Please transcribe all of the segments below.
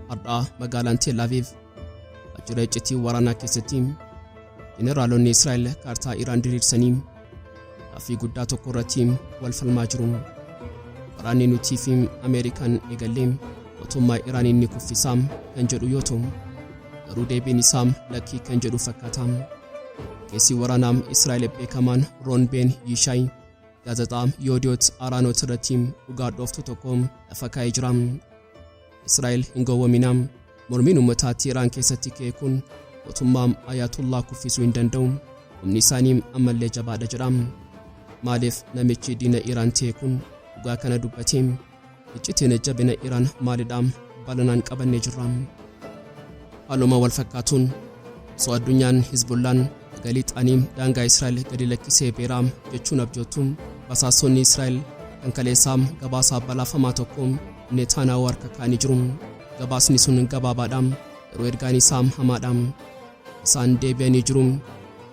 Har'aa magaalaan Tel Aviv waajjira iccitii waraanaa keessatti jeneraalonni Israa'el kaartaa Iraan diriirsanii gaaffii guddaa tokko irratti wal falmaa jiru. Waraanni nutii fi Ameerikaan eegallee mootummaa Iraaniin ni kuffisaa kan jedhu yoo ta'u, garuu deebiin isaa lakkii kan jedhu fakkaata. Ogeessi waraanaa Israa'el beekamaan Roon Ben Yishaay gaazexaa Yoodiyoot Araanoot irratti dhugaa dhooftu tokko lafa kaa'ee jira. Israa'el hin gowwoominaa, mormiin uummataa Iraan keessatti ka'e kun mootummaa Ayatollah kuffisuu hin danda'u. Humni isaanii ammallee jabaadha jedha. Maaliif namichi diina Iraan ta'e kun dhugaa kana dubbatee? Iccitiin jabina Iraan maalidha? Balanaan qabannee jirra. Haaluma wal fakkaatuun osoo addunyaan Hizbullaan galii daangaa Israa'el gadi lakkisee beeraa jechuun abjootu, basaasonni Israa'el kan kaleessaa gabaasaa balaafamaa tokko Netanyahu harka kaa'anii jiru. Gabaasni sun gabaabaadha, garuu ergaan isaa hamaadha. Isaan deebi'anii jiru,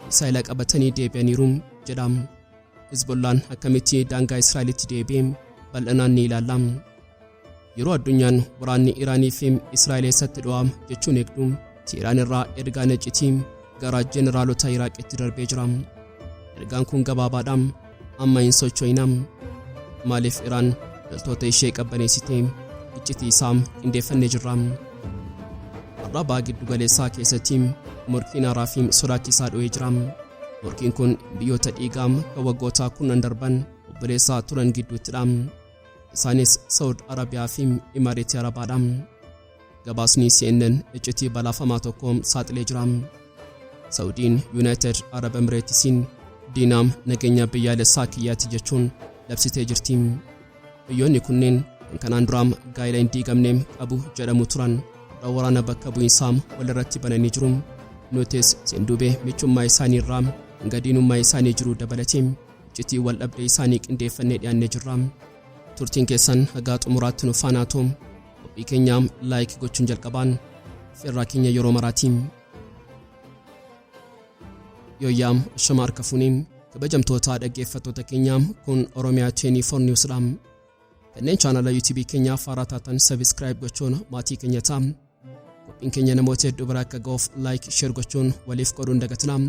misaa'ila qabatanii deebi'aniiru jedha. Hizbullaan akkamitti daangaa Israa'elitti deebi'e bal'inaan ni ilaalla. Yeroo addunyaan waraanni Iraanii fi Israa'el eessatti dho'a jechuun eegdu, Teheraan irraa ergaan iccitii gara jeneraalota Iraaqitti darbee jira. Ergaan kun gabaabaadha. Amma hin socho'ina. Maaliif Iraan loltoota ishee qabbaneessitee? Iccitii isaa qindeeffannee jirra. Har'a baha giddu galeessaa keessatti morkiin haaraa fi sodaachisaa dho'ee jira. Morkiin kun biyyoota dhiigaa kan waggoota 10 darban obboleessaa turan gidduuttidha. Isaanis Saud Arabiyaa fi Imareetii Arabaadha. Gabaasni CNN iccitii balaafamaa tokko saaxilee jira. Saudiin United Arab Emiratesiin diinaa nageenya biyyaalessaa kiyyaati jechuun labsitee jirti. Biyyoonni kunneen kan kanaan dura gaa'ela hin diigamne qabu jedhamu turan waraana bakka bu'iinsaa walirratti bananii jiru. Nutis seenduubee michummaa isaanii irraa hanga diinummaa isaanii jiru dabalatee iccitii wal dhabdee isaanii qindeeffannee dhiyaannee jirra. Turtiin keessan hagaa xumuraatti nu faana ta'u, qophii keenya like gochuun jalqabaan feerraa keenya yeroo maraatiin. Yooyyaam, ashama harka fuunee, kabajamtoota dhaggeeffattoota keenya, kun Oromiyaa 24 Newsdha. Kanneen chaanala YouTube keenyaa faaraa taatan subscribe gochuun maatii keenya ta'a. Qophiin keenya namoota hedduu bira akka ga'uuf like, share gochuun waliif qooduun dagatinaa.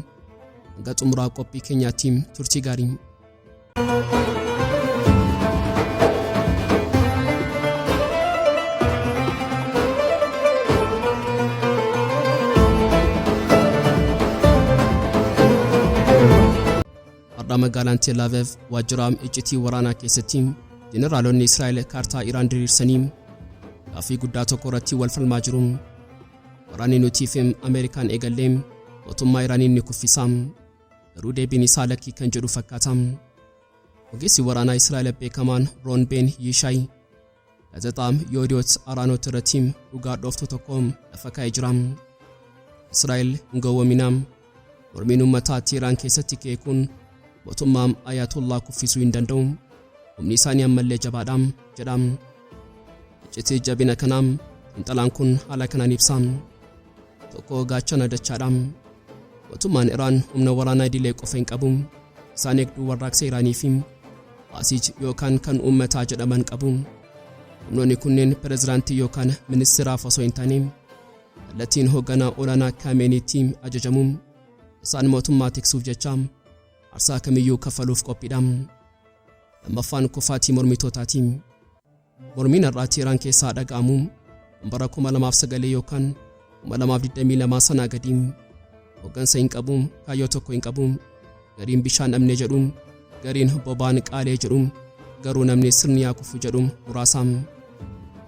Hanga xumuraa qophii keenyaatti turtii gaarii. Har'a magaalaan Tel Aviv waajjira iccitii waraanaa keessatti jeneraalonni Israa'el kaartaa Iraan diriirsanii gaaffii guddaa tokko irratti wal falmaa jiru. Waraanni nutii fi Ameerikaan eegallee mootummaa Iraaniin ni kuffisa. Garuu deebiin isaa lakkii kan jedhu fakkaata. Ogeessi waraanaa Israa'el beekamaan Roon Ben Yishaay gaazexaa Yoodiyoot Araanoot irratti dhugaa dhooftu tokko lafa kaa'ee jira. Israa'el hin gowwoominaa. Mormiin uummataa Teheraan keessatti ka'e kun mootummaa Ayatollah kuffisuu hin danda'u. Humni isaanii ammallee jabaadha jedha. Iccitii jabina kanaa xiinxalaan kun haala kanaan ibsa. Tokko, gaachana dachaadha. Mootummaan Iraan humna waraanaa idilee qofa hin qabu. Isaan eegduu warraaqsa Iraanii fi Baasiij yookaan kan uummataa jedhaman qabu. Humnoonni kunneen pirezidaantii yookaan ministeeraaf osoo hin taane kallattiin hoogganaa olaanaa Kaameeniitti ajajamu. Isaan mootummaa tiksuuf jecha aarsaa kamiyyuu kaffaluuf qophiidha. Lammaffaan kufaatii mormitootaati. Mormiin har'aa Teheraan keessaa dhaga'amu bara 2009 yookaan 2022 sanaa gadi. Hooggansa hin qabu, kaayyoo tokko hin qabu. Gariin bishaan dhabne jedhu, gariin boba'aan qaalee jedhu, garuu namni sirni yaa kufu jedhu muraasa.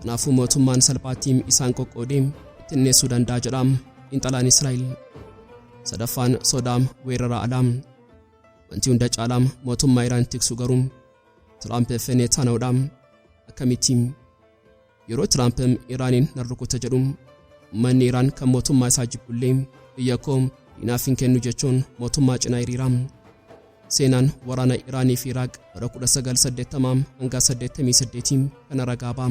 Kanaafuu mootummaan salphaatti isaan qoqqoodee ittinneessuu danda'a jedha xiinxalaan Israa'el. Sadaffaan sodaa weerara alaa. Wanti hunda caalaa mootummaa Iraan tiksu garuu Tiraamp fi Netanyahuudha. Akkamitti? Yeroo Tiraamp Iraaniin nan rukuta jedhu, uummanni Iraan kan mootummaa isaa jibbullee biyya koo diinaaf hin kennu jechuun mootummaa cinaa hiriira. Seenaan waraana Iraanii fi Iraaq bara 1980 hanga 88 kana ragaa ba'a.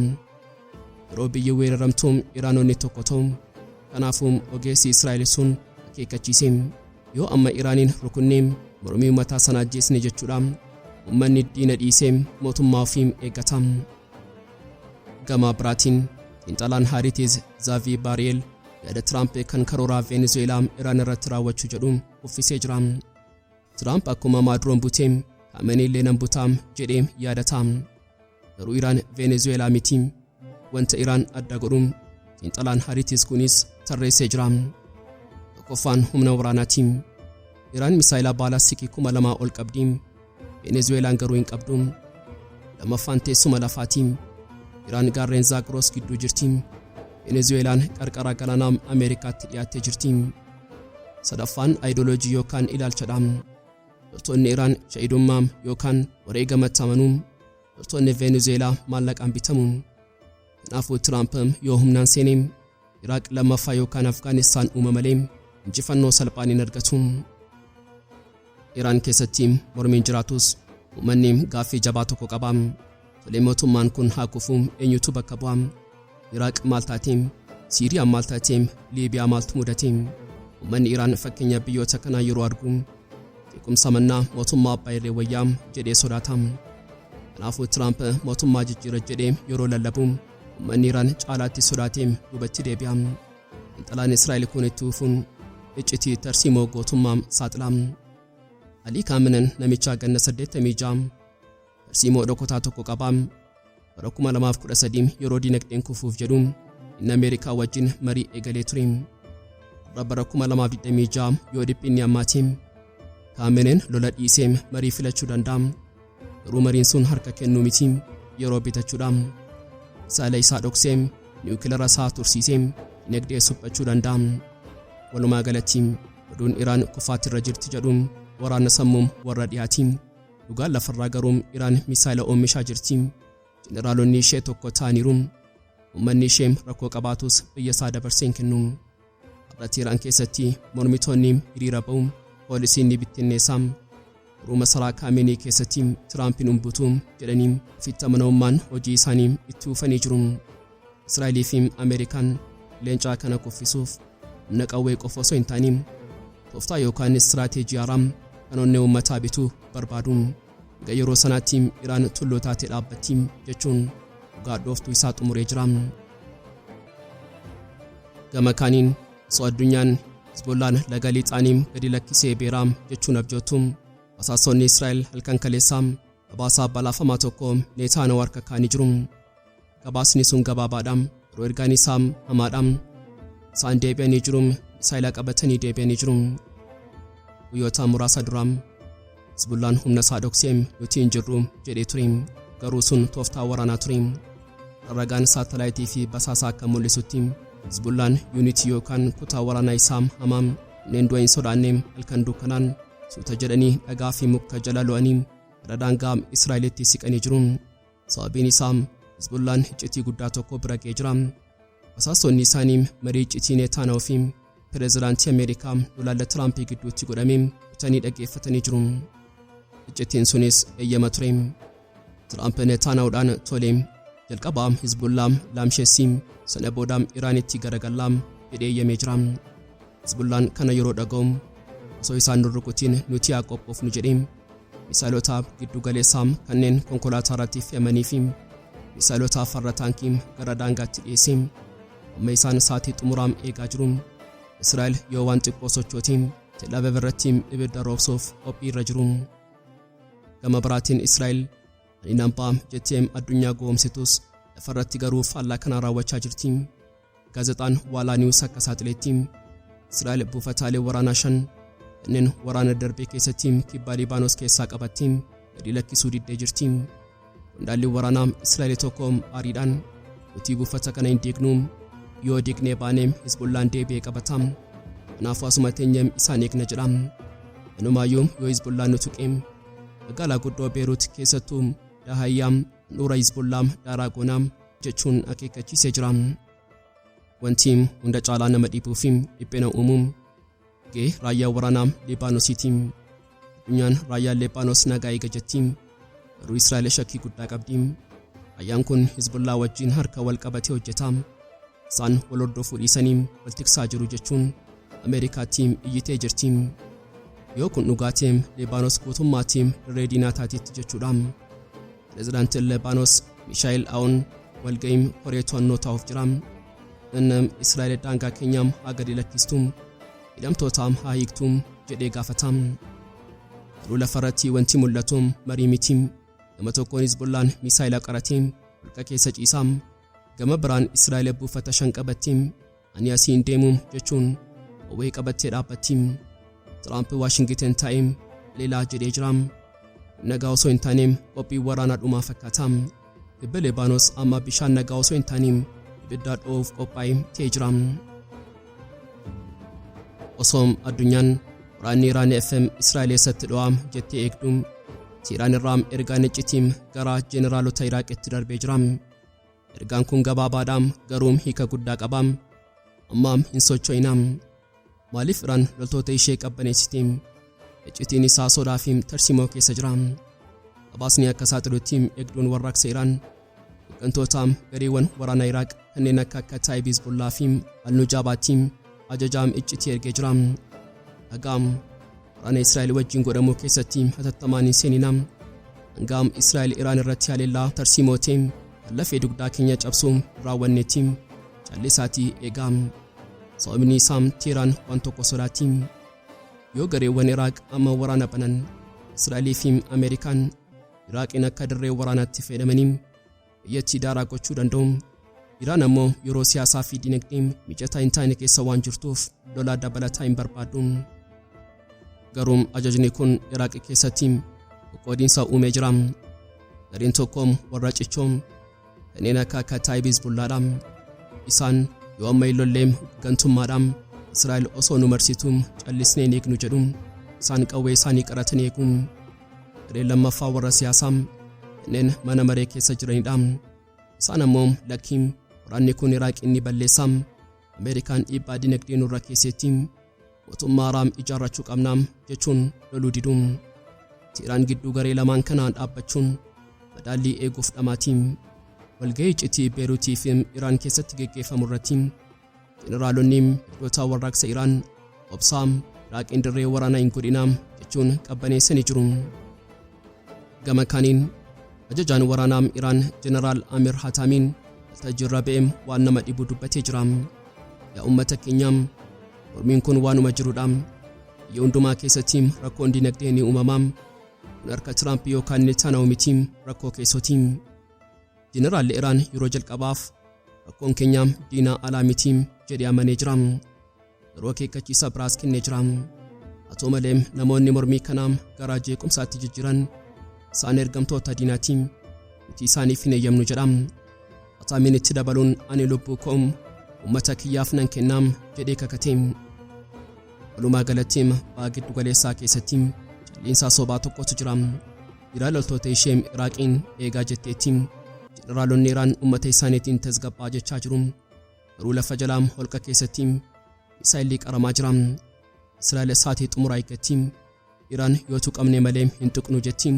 Yeroo biyyi weeraramtu Iraanonni tokko ta'u. Kanaafuu ogeessi Israa'el sun akeekkachiise. Yoo amma Iraaniin rukunnee mormii uummataa sana ajjeesne jechuudha. Uummanni diina dhiisee mootummaa ofii eeggata. Gama biraatiin Xiinxalaan Haaritiz Zaavii Baari'eel yaada Tiraamp kan karooraa Venezuelaa Iraan irratti raawwachuu jedhu uffisee jira. Tiraamp akkuma Maaduroon butee Kaamenii illee nan butaa jedhee yaadata. Garuu Iraan Venezuelaa miti. Wanta Iraan adda godhu xiinxalaan Haaritiz kunis tarreessee jira. Tokkoffaan humna waraanaati. Iraan misaayilaa baalaastikii 2000 ol qabdi. Venezuelaan garuu hin qabdu. Lammaffaan teessuma lafaati. Iraan gaarreen Zaagros gidduu jirti. Venezuelaan qarqara galaanaa Ameerikaatti dhiyaattee jirti. Sadaffaan aayidoloojii yookaan ilaalchadha. Loltoonni Iraan shahidummaa yookaan wareegamatti amanu. Loltoonni Venezuelaa maallaqaan bitamu. Kanaafuu Tiraamp yoo humnaan seene Iraaq lammaffaa yookaan Afgaanistaan uuma malee injifannoo salphaan hin argatu. Iraan keessatti mormiin jiraatus uummanni gaaffii jabaa tokko qaba. Tolee, mootummaan kun haa kufu, eenyutu bakka bu'a? Iraaq maal taate? Siiriyaan maal taate? Liibiyaa maaltu mudate? Uummanni Iraan fakkeenya biyyoota kanaa yeroo argu jeequmsa mannaa mootummaa abbaa irree wayyaa jedhee sodaata. Kanaafuu Tiraamp mootummaa jijjiira jedhee yeroo lallabu uummanni Iraan caalaatti sodaatee duubatti deebi'a. Xiinxalaan Israa'el kun itti fufuun iccitii tarsiimoo gootummaa saaxila. Alii Kaaminen namicha ganna 86 tarsiimoo dhokotaa tokko qaba. Bara 2013 yeroo dinagdeen kufuuf jedhu inni Ameerikaa wajjin marii eegalee ture. Har'a bara 2026 yoo dhiphinni ammaati Kaaminen lola dhiisee marii filachuu danda'a. Garuu mariin sun harka kennuu miti, yeroo bitachuudha. Misaayila isaa dhoksee, niwukilara isaa tursiisee dinagdee suphachuu danda'a. Walumaa galatti oduun Iraan kufaatirra jirti jedhu waraana sammuu warra dhiyaati. Dhugaan lafarraa garuu Iraan misaayila oomishaa jirti. Jeneraalonni ishee tokko ta'aniiru. Uummanni ishee rakkoo qabaatus biyya isaa dabarsee hin kennu. Har'a Iraan keessatti mormitoonni hiriira ba'u, poolisiin ni bittinneessa. Garuu masaraa Kaamenii keessatti Tiraampiin umbutu jedhanii ofitti amanamummaan hojii isaanii itti fufanii jiru. Israa'elii fi Ameerikaan leencaa kana kuffisuuf humna qawwee qofa osoo hin taane tooftaa yookaan istiraateejii haaraa kan onnee uummataa bituu barbaadu. Hanga yeroo sanaatti Iraan tulluu taatee dhaabbatti jechuun dhugaa dhooftuu isaa xumuree jira. Gama kaaniin osoo addunyaan Hezbollaan laga Lixaanii gadi lakkisee beeraa jechuun abjootu, basaasonni Israa'el halkan kaleessaa gabaasaa balaafamaa tokko Neetaanoo harka kaanii jiru. Gabaasni sun gabaabaadha, yeroo ergaan isaa hamaadha. Isaan deebi'anii jiru, misaayila qabatanii deebi'anii jiru. Guyyoota muraasa dura Hezbollaan humna isaa dhoksee nuti hin jirru jedhee ture. Garuu sun tooftaa waraanaa ture. Ragaan saatalaayitii fi basaasaa akka mul'isutti Hezbollaan yuunitii yookaan kutaa waraanaa isaa hamaa kanneen du'a hin sodaanne halkan dukkanaan suuta jedhanii dhagaa fi muka jala lo'anii gara daangaa Israa'elitti siqanii jiru. Sababiin isaa Hezbollaan iccitii guddaa tokko bira ga'ee jira. Basaasonni isaanii marii iccitii Neetaanoo fi pireezidaantii Ameerikaa Doonaald Tiraamp gidduutti godhame kutanii dhaggeeffatanii jiru. Iccitiin sunis eeyyama ture. Tiraamp Neetaanaa'uudhaan tole, jalqabaa Hizbullaa laamsheessii, sana booda Iraanitti garagallaa jedhee eeyyamee jira. Hizbullaan kana yeroo dhaga'u osoo isaan rukutiin nuti haa qophoofnu jedhee misaayilota giddu galeessaa kanneen konkolaataa irratti fe'amanii fi misaayilota farra taankii gara daangaatti dhiyeesse. Amma isaan sa'aatii xumuraa eegaa jiru. Israa'el yoo waan xiqqoo sochooti Tel Aviv irratti ibidda roobsuuf qophii irra jiru. Gama biraatiin Israa'el ani nan ba'a jettee addunyaa goomsitus lafarratti garuu faallaa kanaa raawwachaa jirti. Gaazexaan Waalaa Niwus akka saaxiletti Israa'el buufataalee waraanaa 5 kanneen waraana darbee keessatti kibba Liibaanos keessaa qabatti gadi lakkisuu diddee jirti. Qondaalli waraanaa Israa'el tokko aariidhaan nuti buufata kana hin diignu, yoo diignee baane Hizbullaan deebi'ee qabata. Kanaafuu asuma teenyee isaan eegna jedha. Inumaayyuu yoo Hizbullaan nu tuqe magaalaa guddoo Beerut keessattuu Dahayyaa handhuura Hizbullaa daaraa goonaa jechuun akeekkachiisee jira. Wanti hunda caalaa nama dhibuu fi dhiphina uumuu gahee raayyaa waraanaa Libaanosiiti. Addunyaan raayyaan Libaanos nagaa eega jetti. Garuu Israa'el shakkii guddaa qabdi. Raayyaan kun Hizbullaa wajjin harka wal qabatee hojjeta. Isaan wal hordofuu dhiisanii wal tiksaa jiru jechuun Ameerikaatti iyyitee jirti. Yoo kun dhugaa ta'e Libaanos guutummaatti dirree diinaa taateetti jechuudha. Pireezidaantiin Libaanos Mishaa'el Aoun walga'iin koree to'annoo taa'uuf jira. Inni Israa'el daangaa keenyaam haa gadi lakkistu, hidhamtootaam haa hiiktu jedhee gaafata. Garuu lafarratti wanti mul'atu marii miti. Gama tokkoon Hizbollaan misaayila qaratee holqa keessa ciisa. Gama biraan Israa'el buufata 5 qabatti, ani asii hin deemu jechuun qawwee qabattee dhaabbatti. Tiraamp Waashingitan taa'ee leelaa jedhee jira. Nagaa osoo hin taane qophii waraanaa dhumaa fakkaata. Kibba Libaanos amma bishaan nagaa osoo hin taane ibidda dho'uuf qophaa'ee ta'ee jira. Osoo addunyaan waraanni Iraan FM Israa'el eessatti dho'aa jettee eegdu, Teheraan irraa ergaan iccitiin gara jeneraalota Iraaqitti darbee jira. Ergaan kun gabaabaadha, garuu hiika guddaa qaba. Amma hin socho'ina. Maaliif Iraan loltoota ishee qabbaneessiti? Iccitiin isaa sodaa fi tarsiimoo keessa jira. Gabaasni akka saaxilutti eegduun warraaqsa Iraan hooggantoota gareewwan waraanaa Iraaq kanneen akka Kataayib Hizbullaa fi Al-Nujaabaatti ajajaam iccitii ergee jira. Dhagaam waraana Israa'el wajjin godhamu keessatti hatattamaan hin seenina. Hangaam Israa'el Iraan irratti haleellaa tarsiimoo ta'e kan lafee dugdaa keenya cabsuu raawwannetti callisaatii eegaa. Sababni isaa Teheraan waan tokko sodaatti. Yoo gareewwan Iraaq amma waraana banan, Israa'elii fi Ameerikaan Iraaqiin akka dirree waraanaatti fayyadamanii biyyattii daaraa gochuu danda'u. Iraan ammoo yeroo siyaasaa fi dinagdee mijataa hin taane keessa waan jirtuuf lola dabalataa hin barbaaddu. Garuu ajajni kun Iraaq keessatti qoqqoodiinsa uumee jira. Gareen tokko warra cichoo kanneen akka Kataayib Hizbullaadha. Isaan yoo amma hin lollee gantummaadha. Israa'el osoo nu marsitu callisnee hin eegnu jedhu. Isaan qawwee isaanii qaratanii eegu. Gareen lammaffaa warra siyaasaa kanneen mana maree keessa jiranidha. Isaan ammoo lakkii, waraanni kun Iraaqiin ni balleessa. Ameerikaan dhiibbaa dinagdee nurra keessetti, mootummaa haaraa ijaarrachuu qabna jechuun loluu didu. Teheraan gidduu garee lamaan kanaan dhaabbachuun madaallii eeguuf dhamaati. Walga'ii iccitii Beeruutii fi Iraan keessatti geggeeffamu irratti jeneraalonni eegdota warraaqsa Iraan obsaa, Iraaqiin dirree waraanaa hin godhina jechuun qabbaneessanii jiru. Gama kaaniin ajajaan waraanaa Iraan Jeneraal Amir Hataamiin waltajjiirra ba'ee waan nama dhibu dubbatee jira. Yaa uummata keenyaa, mormiin kun waanuma jirudha. Biyya hundumaa keessatti rakkoon dinagdee ni uumama. Kun harka Tiraamp yookaan Netanyahu miti, rakkoo keessooti. Jeneraalli Iraan yeroo jalqabaaf rakkoon keenya diina alaa miti jedhee amanee jira. Yeroo akeekkachiisa biraas kennee jira. Haa ta'u malee namoonni mormii kanaa gara jeequmsaatti jijjiiran isaan ergamtoota diinaati. Nuti isaaniif hin eeyyamnu jedha. Hataamiin itti dabaluun ani lubbuu koo uummata kiyyaaf nan kenna jedhee kakate. Walumaa galatti ba'a giddu galeessaa keessatti calliinsaa sobaa tokkotu jira. Iraan loltoota ishee Iraaqiin eegaa jetteetti. Jeneraalonni Iraan uummata isaaniitiin tasgabbaa jechaa jiru. Garuu lafa jalaa holqa keessatti misaayilli qaramaa jira. Israa'el sa'aatii xumuraa eeggatti. Iraan yoo tuqamne malee hin tuqnu jetti.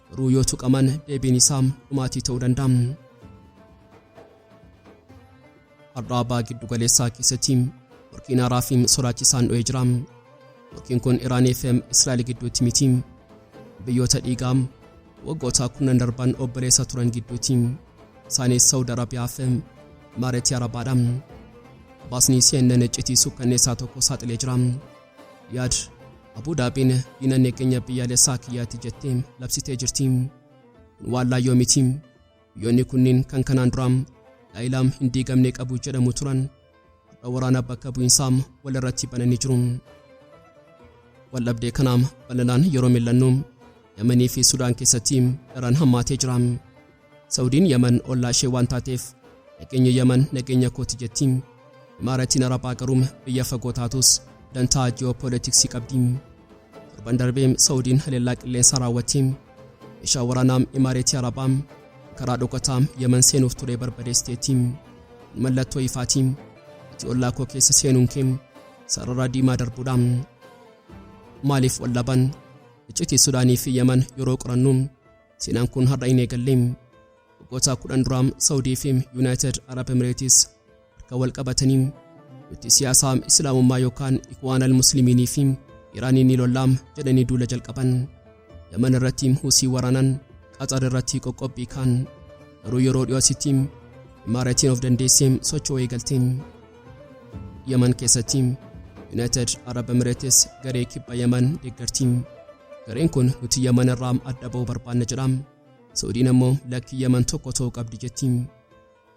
Garuu yoo tuqaman deebiin isaa dhumaatii ta'uu danda'a. Har'a ba'a giddu galeessaa keessatti morkiin haaraa fi sodaachisaan dho'ee jira. Morkiin kun Iraanii fi Israa'el gidduutti miti. Biyyoota dhiigaa waggoota 10 darban obboleessa turan gidduutti. Isaanis Saawud Arabiyaa fi Imaaratii Arabaadha. Gabaasni CNN iccitii suukkanneessaa tokko saaxilee jira. Riyaad Abuu Daabiin diina nageenya biyyaalessaa kiyyaatti jettee labsitee jirti. Kun waan laayyoo miti. Biyyoonni kunniin kan kanaan dura gaa'ila hin diigamne qabu jedhamu turan har'a waraana bakka bu'iinsaa walirratti bananii jiru. Waldhabdee kana bal'inaan yeroo mil'annu Yamanii fi Sudaan keessatti daran hammaatee jira. Saudiin Yaman ollaa ishee waan taateef nageenya Yaman nageenya kooti jetti. Imaaratiin Arabaa garuu biyya fagoo taatus dantaa ji'oopoolitiksii qabdi. Torban darbee Saudiin haleellaa qilleensaa raawwatte. Meeshaa waraanaa Imaaratii Arabaa karaa dhokataa Yaman seenuuf ture barbadeessiteetti. Kun mallattoo ifaati. Ati ollaa koo keessa seenuun kee sarara diimaa darbuudha. Maaliif wal dhaban? Iccitii Sudaanii fi Yaman yeroo qorannu seenaan kun har'a hin eegalle. Waggoota 10 dura Saudii fi Yuunaayitid Arab Emireetis harka wal qabatanii nuti siyaasa Islaamummaa yookaan Ikhwaan al-Muslimiinii fi Iraaniin ni lollaa jedhanii duula jalqaban. Yaman irratti Husii waraanan, Qaxar irratti qoqqobbii kaan. Garuu yeroo dhiyoo asitti Imaaratiin of dandeessee socho'uu eegalte. Yaman keessatti United Arab Emirates garee kibba Yaman deeggarti. Gareen kun nuti Yaman irraa adda ba'uu barbaanna jedha. Saudiin ammoo lakkii, Yaman tokko ta'uu qabdi jetti.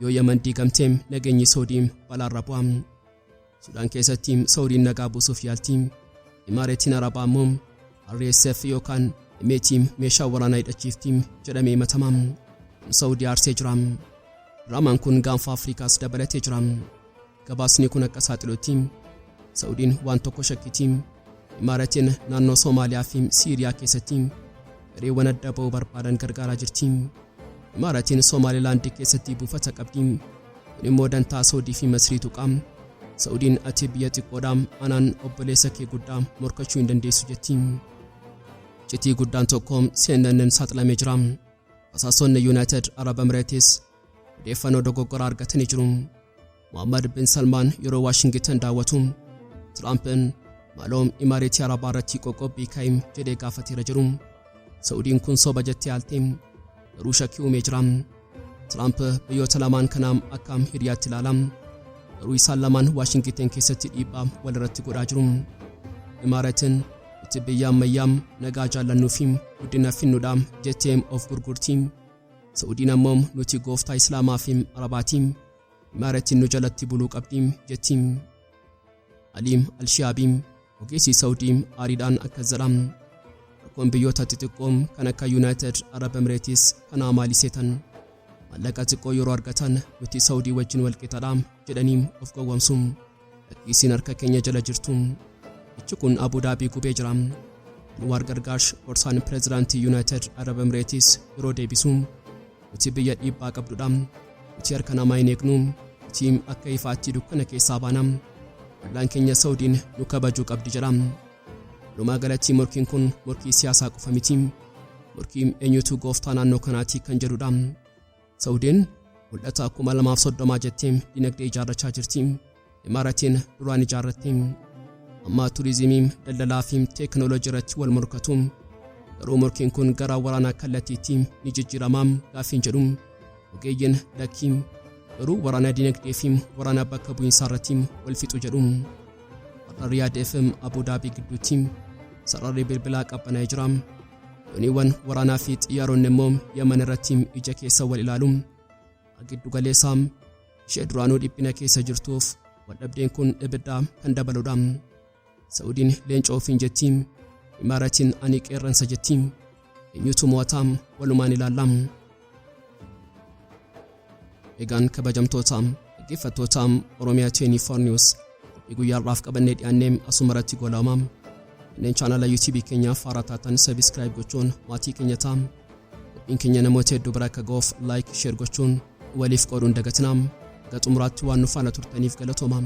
Yoo Yaman diigamte nageenyi Saudii balaarra bu'a. Sudaan keessatti Saudiin nagaa buusuuf yaalti. Imaareetiin Arabaa ammoo RSF yookaan Hemeetii meeshaa waraanaa hidhachiifti jedhamee himatama. Kun Saudii aarsee jira. Diraamaan kun gaanfa Afrikaas dabalatee jira. Gabaasni kun akka saaxilutti Saudiin waan tokko shakkiti. Imaaratiin naannoo Soomaaliyaa fi Siiriyaa keessatti gareewwan adda ba'uu barbaadan gargaaraa jirti. Imaaratiin Somaalilaand keessatti buufata qabdi. Kun immoo dantaa Saudii fi Masrii tuqa. Saudiin ati biyya xiqqoodha, anaan obboleessa kee guddaa morkachuu hin dandeessu jetti. Iccitii guddaan tokko CNN'n saaxilamee jira. Basaasonni United Arab Emirates odeeffannoo dogoggoraa argatanii jiru. Muhammad bin Salmaan yeroo Waashington daawwatu Tiraampiin maaloo Imaaratii Arabaa irratti qoqqobbii kaa'im jedhee gaafateera jiru. Saudiin kun soba jettee haalte, garuu shakkii uumee jira. Tiraamp biyyoota lamaan kanaa akka hiriyaatti ilaala. Garuu isaan lamaan Waashington keessatti dhiibbaa walirratti godhaa jiru. Imaaratiin itti biyya ammayyaa nagaa jaallannuu fi guddina finnuudha jettee of gurgurti. Saudiin ammoo nuti gooftaa Islaamaa fi Arabaati. Imaaratiin nu jalatti buluu qabdi jetti. Aliim Alshiyaabii, ogeessi Saudii, aariidhaan akkas jedha. Rakkoon biyyoota xixiqqoo kan akka United Arab Emirates kanaa maali seetan? Maallaqa xiqqoo yeroo argatan nuti Saudii wajjin walqixadha jedhanii of gowwomsu. Lakkiisiin harka keenya jala jirtu. Jechi kun Abu Dhaabii gubee jira. Anwaar Gargaash, gorsaan pireezidaantii United Arab Emirates, yeroo deebisu nuti biyya dhiibbaa qabdudha. Nuti harka namaa hin eegnu. Nuti akka ifaatti dukkana keessaa baana. Ollaan keenya Saudiin nu kabajuu qabdi jedha. Walumaa galatti morkiin kun morkii siyaasaa qofa miti. Morkii eenyutu gooftaa naannoo kanaati kan jedhudha. Saudiin mul'ata 2030 jettee dinagdee ijaarrachaa jirti. Imaaratiin duraan ijaarratte. Amma turizimii, daldalaa fi teekinooloojii irratti wal morkatu. Garuu morkiin kun gara waraanaa kallattiitti ni jijjiiramaa gaaffiin jedhu. Ogeeyyiin lakkii, garuu waraana dinagdee fi waraana bakka bu'iinsaa irratti wal fixu jedhu. Har'a Riyaad fi Abu Dhaabii gidduutti sararri bilbilaa qabbanaa'ee jira. Dooniiwwan waraanaa fi xiyyaaronni immoo Yaman irratti ija keessa wal ilaalu. Giddu galeessaa ishee duraanuu dhiphina keessa jirtuuf waldhabdeen kun ibidda kan dabaludha. Saudiin leenca ofiin jetti. Imaaratiin ani qeerransa jetti. Eenyutu mo'ataa? Walumaan ilaalla. Egaan kabajamtoota dhaggeeffattoota Oromiyaa 24 News, qophii guyyaa har'aaf qabannee dhiyaannee asuma irratti goolabama. Kanneen chaanala YouTube keenyaaf haaraa taatan subscribe gochuun maatii keenya ta'a. Qophiin keenya namoota hedduu bira akka ga'uuf like, share gochuun waliif qooduun dagatinaa. Hanga xumuraatti waan nu faana turtaniif galatooma.